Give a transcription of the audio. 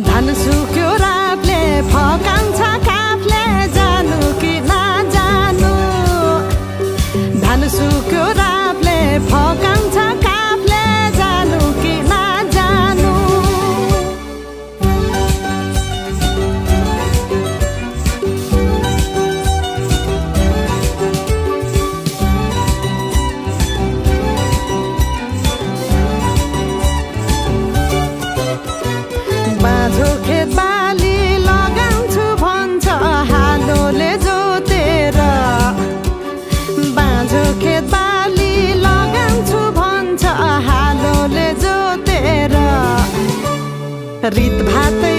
धान सुक्यो रातले फकाउँछ काफले जानु कि नजानु धान सुक्यो रातले फकाउँछ काफले जानु कि नजानु बाँझो खेत बाली लगाउँछु भन्छ हालोले जोतेर बाँझो खेत बाली लगाउँछु भन्छ हालोले जोतेर रित भातै